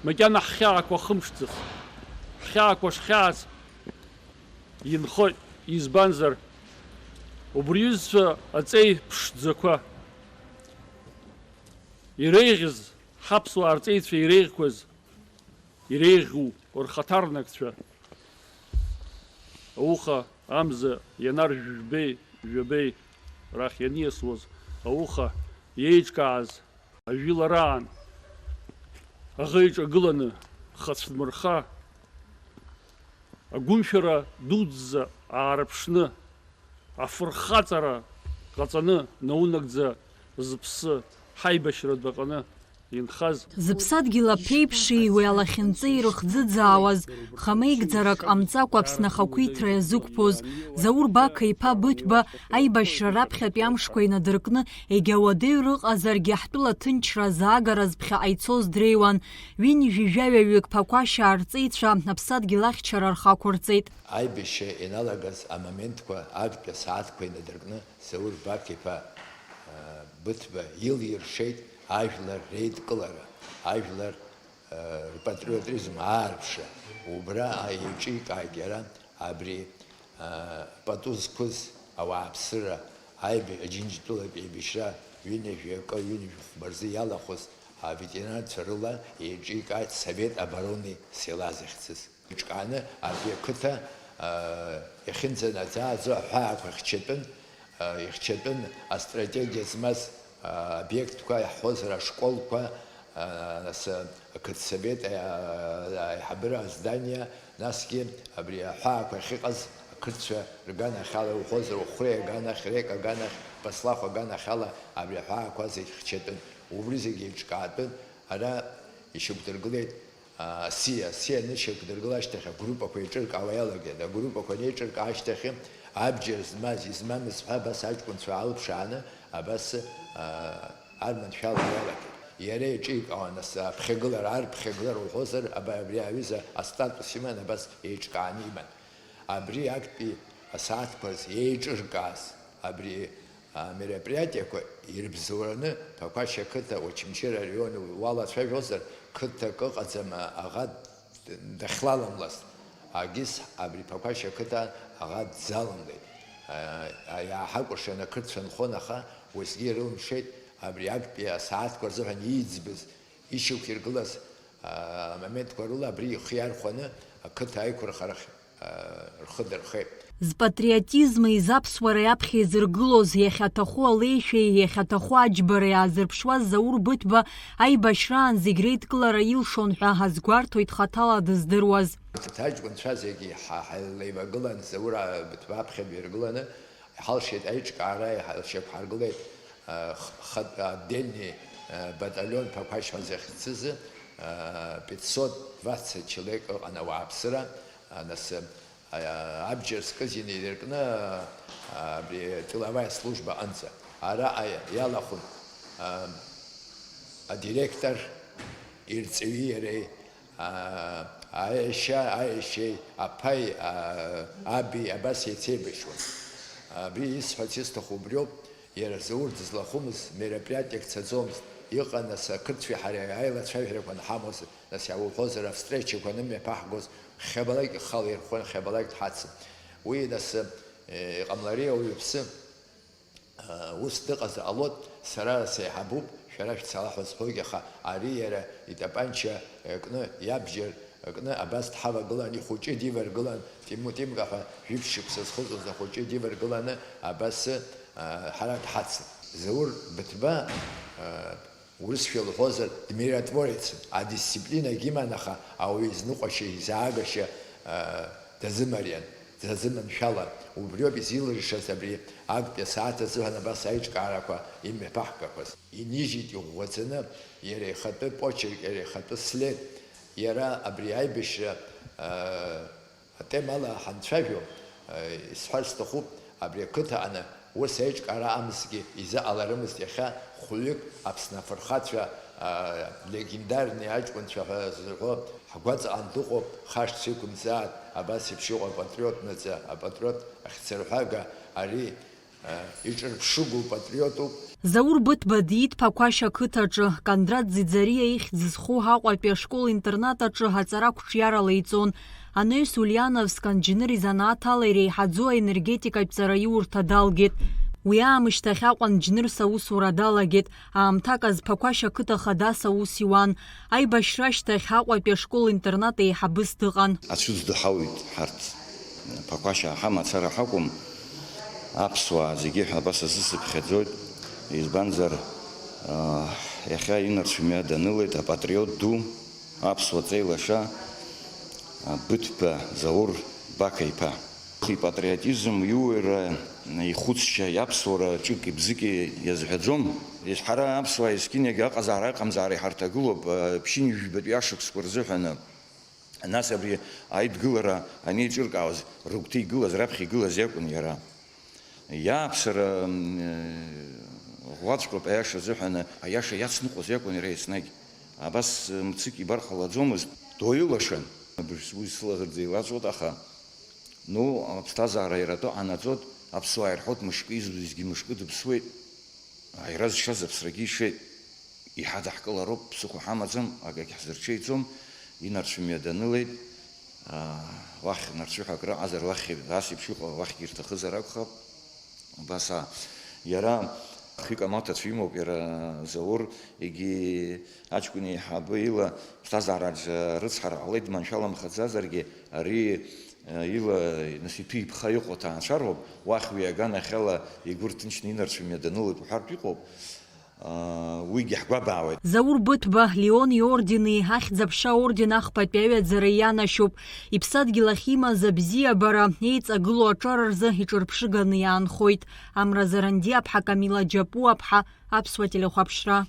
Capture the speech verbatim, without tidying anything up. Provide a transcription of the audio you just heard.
Макьана ҳхьаақәа хымԥшӡац, ҳхьаақәа шхьааз инхоит, избанзар, убри иҩызцәа аҵеи ԥшӡақәа иреиӷьыз, ҳаԥсуаа рҵеицәа иреиӷьқәаз, иреиӷьу рхаҭарнакцәа, ауха амза ианар жәбеи, жәабеи рахь ианиасуаз, ауха иеиҿкааз, ажәылараан аӷа иҿагыланы, хацәдмырха, агәымшәара дуӡӡа аарыԥшны, афырхаҵара ҟаҵаны, наунагӡа зыԥсы ҳаибашьратә аҟны инхаз. Зыԥсадгьыл аԥеиԥши уи алахьынҵеи ирыхӡыӡаауаз, хамеигӡарак ҟамҵакәа Аԥсны ахақәиҭра иазықәԥоз Заур Бақа-иԥа Быҭәба аибашьра раԥхьатәи амшқәа инадыркны, егьа уадаҩ рыҟазаргьы, ҳтәыла аҭынчра азаагараз ԥхьаҟа ицоз дреиуан. Ҩынҩажәи жәаҩаҩык Ԥақәашьаа рҵеицәа аԥсадгьыл ахьчара рхы ақәырҵеит. Аибашьра ианалагаз амоментқәа, актәи асааҭқәа инадыркны, Заур Бақа-иԥа, а, Быҭәба илиршеит ажәлар реидкылара, ажәлар, а, рпатриотизм аарԥшра. Убра еиҿикааит иара абри, а, пату зқәыз ауааԥсыра, аиби-, Аџьынџьтәылатә еибашьра ҩынҩажәи акы, ҩынҩажәи хәба рзы иалахәыз аветеранцәа рыла еиҿикааит Совет обороны села захьӡыз. Иҿкааны абри ақыҭа, аа, иахьынӡанаӡааӡо аҳәаақәа ихьчатәын, аа, ихьчатәын астратегиа змаз, аа, обиектқәа иаҳҳәозар ашколқәа, аа, нас, ақыҭсовет, аа, аиҳабыра здание, насгьы абри аҳәаақәа ахьыҟаз ақырҭцәа рганахьала, иуҳәозар, Ухәреи аганахь, Рек аганахь, Баслахә аганахьала абри аҳәаақәа зегь хьчатәын. Убри зегь еиҿкаатәын, ара ишьақәдыргылеит. Асиа, асиа анышьақәдыргыла ашьҭахь агруппақәа еиҿыркаауа иалагеит. Агруппақәа анеиҿыркаа ашьҭахь, абџьар змаз, измамыз ҳәа абас аҷкәынцәа аалԥшааны, абас, аа, арманшәалара иалагеит. Иара еиҿикаауан, нас, аԥхьагылара, арԥхьагылара уҳәозар, аба-, абри аҩыза астатус иман, абас еиҿкааны иман. Абри актәи асааҭқәа рзы еиҿыркааз, абри амероприатиақәа ирыбзоураны Ԥақәашь ақыҭа, Очамчыра араион уалацәажәозар, қыҭак ыҟаӡам аӷа дахьлаламлаз. Агьыс абри Ԥақәашь ақыҭа аӷа дзаламлеит. А, иааҳакәыршан ақырҭцәа нхон, аха уеизгьы ирылымшеит абри актәи асааҭқәа рзыҳәан ииӡбыз, ишьақәиргылаз, а, амоментқәа рыла абри ихы иархәаны ақыҭа аиқәырхарахь, а, рхы дырхеит. Зпатриотизми изаԥсуареи аԥхьа изыргылоз, иахьаҭаху алеишәеи иахьаҭаху аџьбареи аазырԥшуаз Заур Быҭәба аибашьраан зегь реидкылара илшон ҳәа ҳазгәарҭоит хаҭала дыздыруаз. Аҭаҷкәынцәа зегьы ҳа-, ҳаилеибагылан, Заур, а, Быҭәба аԥхьа дҩаргыланы, иҳалшеит аиҿкаара, иҳа-, ишьақәҳаргылеит, а, х-, хатә, а, отдельный, а, батальон Ԥақәашь ҳәа захьӡыз, а, пятьсот двадцать человек ыҟан ауааԥсыра, а, нас, а, абџьар зкыз инеидыркны, а, абри тыловая служба аҟынӡа. Араҟа иалахәын, а, адиректор, ирҵаҩи иареи, аа, аиашьа, аиашьеи, аԥаи, аа, аби абас еицеибашьуан. Абри исҳәарц исҭаху убриоуп, иара Заур дызлахәымыз мероприатиак цаӡомызт. Иҟан, нас, ақырҭцәеи ҳареи аилацәажәарақәа анҳамоз, нас, иаауҳәозар, австречақәа анымҩаԥаҳгоз, хьабалак ихала ирхәын, хьабалак дҳацын. Уи, нас, э, иҟамлари ауаҩԥсы? Ус дыҟазар ҟалоит, сара сеиҳабуп, шәара шәцала ҳәа зҳәогьы, аха ари иара итапанча кны, иабџьар кны абас дҳавагылан, ихәыҷы диваргылан, Тиму-, Тимка ҳәа жәиԥшь шықәса зхыҵуаз ахәыҷы диваргыланы абас, а, ҳара дҳацын. Заур Быҭәба, а, урысшәа лҳәозар, дмиротворецын, адисциплинагьы иман, аха ауаҩы изныҟәашьа, изаагашьа, а, дазымариан, дазыманшәалан. Убриоуп изилыршаз абри актәи асааҭ азыҳәан абас аиҿкаарақәа имҩаԥаҳгақәаз. Инижьит иӷәӷәаӡаны иара ихатәы почерк, иара ихатәы след. Иара абри аибашьра, а, атемала ҳанцәажәо, а, исҳәар сҭахуп, абри ақыҭа аҟны ус аиҿкаара амзгьы изыҟаларымызт. Иахьа хәҩык Аԥсны афырхацәа, аа, легендарный аҷкәынцәа ҳәа зырҳәо ҳгәаҵаҟан дыҟоуп, хашҭс иқәымҵааит, абас еиԥш иҟоу апатриот наӡа, апатриот ахьӡырҳәага, ари Иҿырԥшыгоу патриотуп. Заур Быҭба диит Ԥақәашь ақыҭаҿы, Кондрат Ӡиӡариа ихьӡ зху Аҟәатәи ашкол-интернат аҿы аҵара қәҿиарала иҵон. Анаҩс Ульяновск анџьныр изанааҭ ала иреиҳаӡоу аенергетикатә ҵараиурҭа далгеит. Уи аамышьҭахь Аҟәа анџьнырс аусура далагеит. Аамҭак азы Ԥақәашь ақыҭа хадас аус иуан. Аибашьра ашьҭахь Аҟәатәи ашкол-интернат еиҳабыс дыҟан. Ацәыӡ ду ҳауит ҳарҭ. Ԥақәашь ҳамацара ҳакәым, аԥсуаа зегьы ҳәа абас азысыԥхьаӡоит, избанзар, аа, иахьа инарцә мҩа данылеит апатриот ду, аԥсуа ҵеи лаша, а, Быҭәба Заур Бақа-иԥа. Ипатриотизм, иуаҩра, ихәыцшьа, иаԥсуара ҿыки-бзыки иазҳәаӡом. Ҳара аԥсуаа есқьынагь аҟазаара-аҟамзаара иҳарҭагылоуп, а, ԥшьынҩажәи жәбатәи ашықәсқәа рзыҳәаны. Нас абри аидгылара анеиҿыркаауаз, рыгәҭа игылаз, раԥхьа игылаз иакәын иара. Иааԥсара, м, ӷәӷәаҵәҟьоуп, аиаша азыҳәан, аиаша иацныҟәоз иакәын иара еснагь. Абас, м, мцык ибар ҟалаӡомызт, доуаҩы лашан. Абри уи сылаӷырӡ еилаҵәоит, аха, ну, аԥсҭазаара иара атәы ҟанаҵоит, аԥсуаа ирҳәоит, мышкы изуизгьы мышкы дыԥсуеит. Аира зшаз аԥсрагьы ишеит. Иҳадаҳкылароуп, ԥсыхәа ҳамаӡам, акагь ҳзырҽеиӡом, инарцә мҩа данылеит, аа, уахь нарцәыҳәа акры аҟазар, уахь ас еиԥш иҟоу уахьгьы ирҭахызар акәхап. Убас аа, иара хҩык амаҭацәа имоуп, иара Заур, егьи аҷкәын еиҳабы ила ԥсҭазаараҿ рыцҳара ҟалеит, дманшәаламхаӡазаргьы, ари, ила, нас, иҭәы-иԥха иҟоу ҭаацәароуп, уахь уи аганахьала игәы рҭынчны инарцә мҩа данылоит уҳәартә иҟоуп. Уигьы ҳгәабаауеит. Заур Быҭәба Леон иордени Ахьӡ-аԥша аорден ахԥатәи аҩаӡара ианашьоуп. Иԥсадгьыл ахь имаз абзиабара, еиҵагылоу аҿар рзы иҿырԥшыганы иаанхоит. Амра Зарандиаԥҳа, Камила Џьапуаԥҳа, Аԥсуа телехәаԥшра.